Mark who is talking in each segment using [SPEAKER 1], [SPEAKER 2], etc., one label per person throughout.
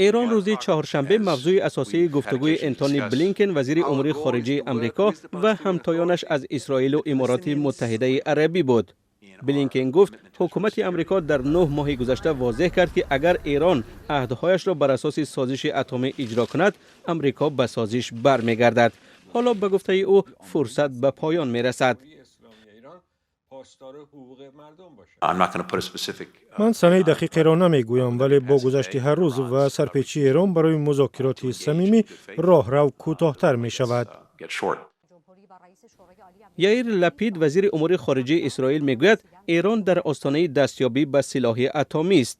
[SPEAKER 1] Эрон рӯзи чаҳоршанбе мавзӯи асосии гуфтугӯи Энтони Блинкен, вазири умури хориҷии Амрико, ва ҳамтоёнаш аз Исроилу Имороти Муттаҳидаи Арабӣ буд. Блинкен гуфт, ҳукумати Амрико дар 9 моҳи гузашта возеҳ кард, ки агар Эрон аҳдҳояшро бар асоси созиши атомӣ иҷро кунад, Амрико ба созиш бармегардад. Ҳоло, ба гуфтаи ӯ, фурсат ба поён мерасад.
[SPEAKER 2] پاسدار حقوق مردم باشه.
[SPEAKER 3] Ман санаи дақиқеро намегӯям, вале бо гузашти ҳар рӯз ва сарпечии Эрон барои музокироти самимӣ роҳрав кӯтоҳтар мешавад.
[SPEAKER 4] Get short.
[SPEAKER 1] Яир Лапид, вазири умури хориҷии Исроил, мегӯяд, Эрон дар остонаи дастёбӣ ба силоҳи атомӣ аст.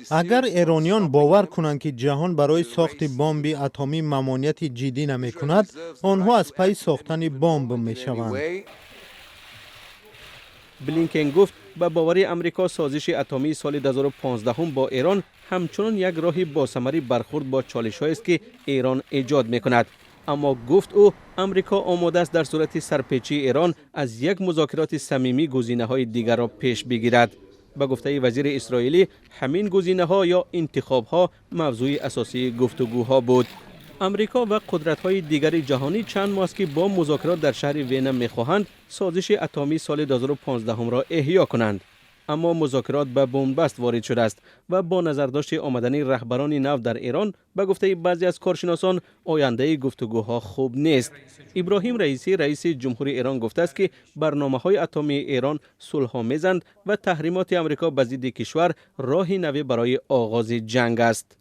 [SPEAKER 5] Агар эрониён бовар кунанд, ки ҷаҳон барои сохти бомби атомӣ мамонияти ҷиддӣ намекунад, онҳо аз пайи сохтани бомб мешаванд.
[SPEAKER 1] Блинкен гуфт, ба бовари Амрико созиши атомии соли 2015 бо Эрон ҳамчунон як роҳи босамари бархурд бо чолишҳоест, ки Эрон эҷод мекунад. Аммо, гуфт ӯ, Амрико омода аст дар сурати сарпечии Эрон аз як музокироти самимӣ гузинаҳои дигарро пеш бигирад. Ба гуфтаи вазири исроилӣ, ҳамин гузинаҳо ё интихобҳо мавзӯи асосии гуфтугӯҳо буд. Амрико ва қудратҳои дигари ҷаҳонӣ чанд моҳ аст, ки бо музокирот дар шаҳри Вена мехоҳанд созиши атомии соли 2015-ро эҳё кунанд, аммо музокирот ба бунбаст ворид шудааст ва бо назардошти омадани раҳбарони нав дар Эрон, ба гуфтаи баъзе аз коршиносон, ояндаи гуфтугӯҳо хуб нест. Иброҳим Раисӣ, раиси ҷумҳури Эрон, гуфтааст, ки барномаҳои атомии Эрон сулҳомезанд ва таҳримоти Амрико ба зидди кишвар роҳи наве барои оғози ҷанг аст.